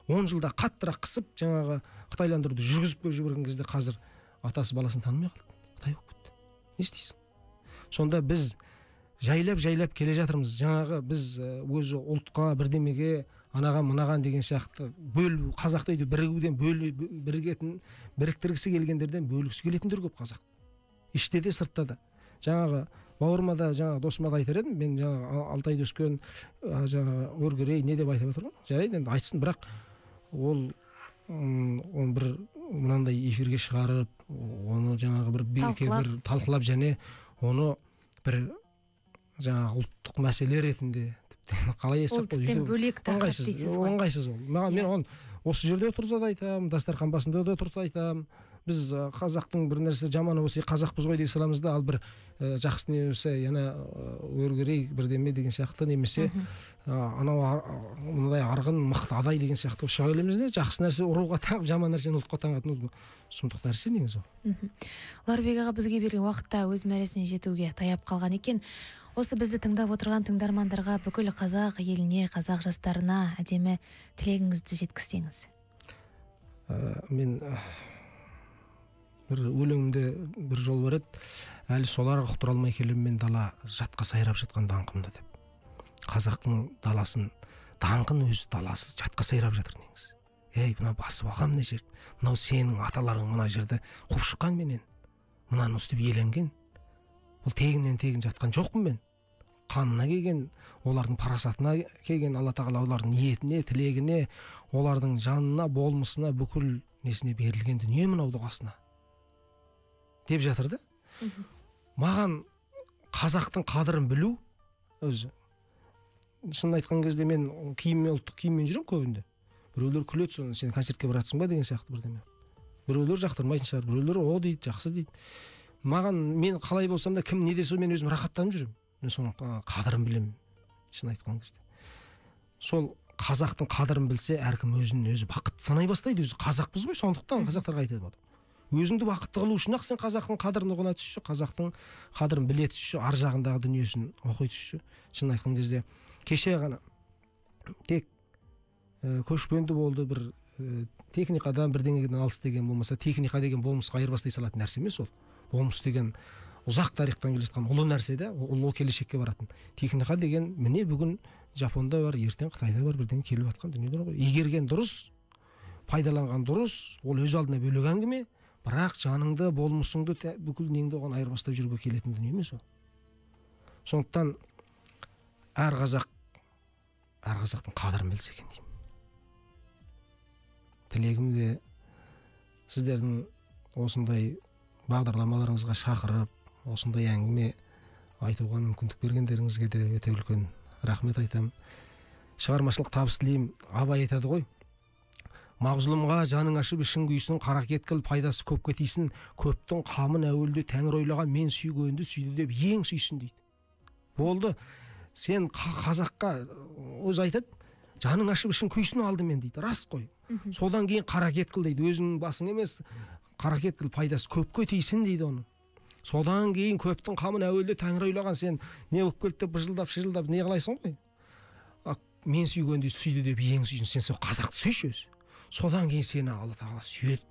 10 жылда қаттырақ қысып жаңағы қытайландыруды жүргізіп келіп жіберген кезде қазір атасы баласын танымай қалды, Қытай болып кетті. Не істейсің? Сонда біз жайлап-жайлап келе жатырмыз. Жаңағы біз өзі ұлтқа, бірдемеге, анаған, мынаған деген сияқты бөл, қазақты өйтіп бірігуден бірігетін, біріктіргісі келгендерден бөлгісі келетіндер көп қазақ. Іште де, сыртта да. Жаңағы бауырыма да, жаңағы досыма да айтар едім, мен жаңағы Алтайды өскен, жаңағы Өргерей не деп айтып отыр ғой. Жарайды, енді айтсын, бірақ ол оны бір мынандай эфирге шығарып, оны жаңағы бір бір талқылап және оны бір жаңағы ұлттық мәселе ретінде тіптен қалай айтсақ, ол тіптен бөлек тақырып дейсіз ғой. Ыңғайсыз ол. Маған мен оны осы жерде отырса да айтамын, дастархан басында да отырса айтамын. Біз қазақтың бір нәрсе жаманы болса қазақпыз ғой дей саламыз да, ал бір жақсы не болса, яна Өргерей бірдеме деген сияқты, немесе анау мынадай арғын мықты адай деген сияқты шыға келеміз де, жақсы нәрсе ұруға таңып, жаман нәрсені ұлтқа таңатын сұмдық нәрсе негізі ол. Ұларбек аға, бізге берген уақытта өз мәресіне жетуге таяп қалған екен. Осы бізді тыңдап отырған тыңдармандарға, бүкіл қазақ еліне, қазақ жастарына әдемі тілегіңізді жеткізсеңіз. Мен бір өлеңімде бір жол бар еді, әлі солар ұқтыра алмай келемін мен дала, жатқа сайрап жатқан даңқымды деп. Қазақтың даласын, даңқын өзі даласы жатқа сайрап жатыр негізі. Ей, мынау басып алған мына жер, мынау сенің аталарың мына жерді қуып шыққан менен, мынаны өстіп иеленген. Бұл тегіннен тегін жатқан жоқпын мен. Қанына келген, олардың парасатына келген, Алла тағала олардың ниетіне, тілегіне, олардың жанына, болмысына, бүкіл несіне берілген дүние мынау дұғасына деп жатыр да. Маған қазақтың қадірін білу өзі. Шынын айтқан кезде мен киіммен, ұлттық киіммен жүремін көбінде. Біреулер күледі, соны сен концертке баратсың ба деген сияқты бірдеме. Біреулер жақтырмайтын шығар, біреулер о дейді, жақсы дейді. Маған мен қалай болсам да, кім не десе мен өзім рахаттанып жүремін. Мен соның қадірін білемін, шын айтқан кезде. Сол қазақтың қадірін білсе, әркім өзін өзі бақытты санай бастайды. Өзі қазақпыз ғой, сондықтан қазақтарға айтады адам. Өзіңді бақытты қылу үшін ақ сен қазақтың қадірін ұғына түсші, қазақтың қадірін біле түсші, ар жағындағы дүниесін оқи түсші. Шын айтқан кезде кеше ғана тек көшпенді болды, бір техникадан бірдеңеден алыс деген болмаса, техника деген болмысқа айырбастай салатын нәрсе емес ол. Болмыс деген ұзақ тарихтан келе жатқан ұлы нәрсе де, ұлы келешекке баратын. Техника деген міне бүгін Жапонда бар, ертең Қытайда бар, бірдеңе келіп жатқан дүниелер ғой. Игерген дұрыс, пайдаланған дұрыс, ол өз алдына бөлек әңгіме. Бірақ жаныңды, болмысыңды, бүкіл неңді оған айырбастап жүруге келетін дүние емес ол. Сондықтан әр қазақ, әр қазақтың қадірін білсе екен деймін. Тілегім де сіздердің осындай бағдарламаларыңызға шақырып, осындай әңгіме айтуға мүмкіндік бергендеріңізге де өте үлкен рахмет айтамын. Шығармашылық табыс тілеймін. Абай айтады ғой, мағзұлымға жаның ашып ішің күйсін, қаракет қыл, пайдасы көпке тисін, көптің қамын әуелде тәңір ойлаған, мен сүйгенді сүйді деп ең сүйсін дейді. Болды, сен қазаққа өзі айтады, жаның ашып ішің күйсін алдымен дейді. Рас қой. Содан кейін қаракет қыл дейді, өзіңнің басың емес, қаракет қыл, пайдасы көпке тисін дейді оны. Содан кейін көптің қамын әуелде тәңір ойлаған, сен не болып келді деп быжылдап шыжылдап не қылайсың ғой. Мен сүйгенді сүйді деп ең сүйсін, сен сол қазақты сүйші өзі. Содан кейін сені Алла тағала сүйеді.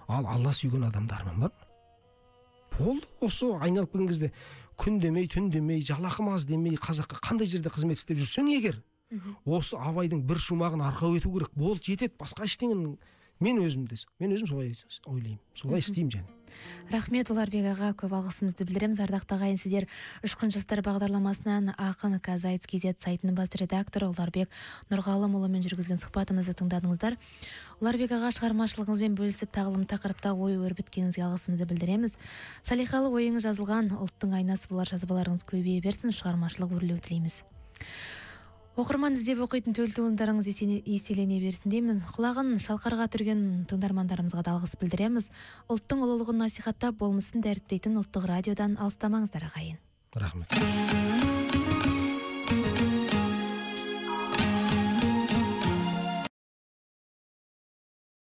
Ал Алла сүйген адамда арман бар ма? Болды, осы айналып келген кезде күн демей, түн демей, жалақым аз демей, қазаққа қандай жерде қызмет істеп жүрсең егер, осы Абайдың бір шумағын арқау ету керек. Болды, жетеді, басқа ештеңенің мен өзім де, мен өзім солай ойлаймын, солай істеймін және. Рахмет, Ұларбек аға, көп алғысымызды білдіреміз. Ардақты ағайын, сіздер Ұшқын жастар бағдарламасынан ақын Казайтс KZ сайтының бас редакторы Ұларбек Нұрғалымұлымен жүргізген сұхбатымызды тыңдадыңыздар. Ұларбек аға, шығармашылығыңызбен бөлісіп, тағылым тақырыпта ой өрбіткеніңізге алғысымызды білдіреміз. Салиқалы ойыңыз жазылған ұлттың айнасы болар жазбаларыңыз көбейе берсін, шығармашылық өрлеу тілейміз. Оқырман іздеп оқитын төл туындарыңыз еселене берсін дейміз. Құлағын шалқарға түрген тыңдармандарымызға да алғыс білдіреміз. Ұлттың ұлылығын насихаттап, болмысын дәріптейтін ұлттық радиодан алыстамаңыздар, ағайын. Рахмет.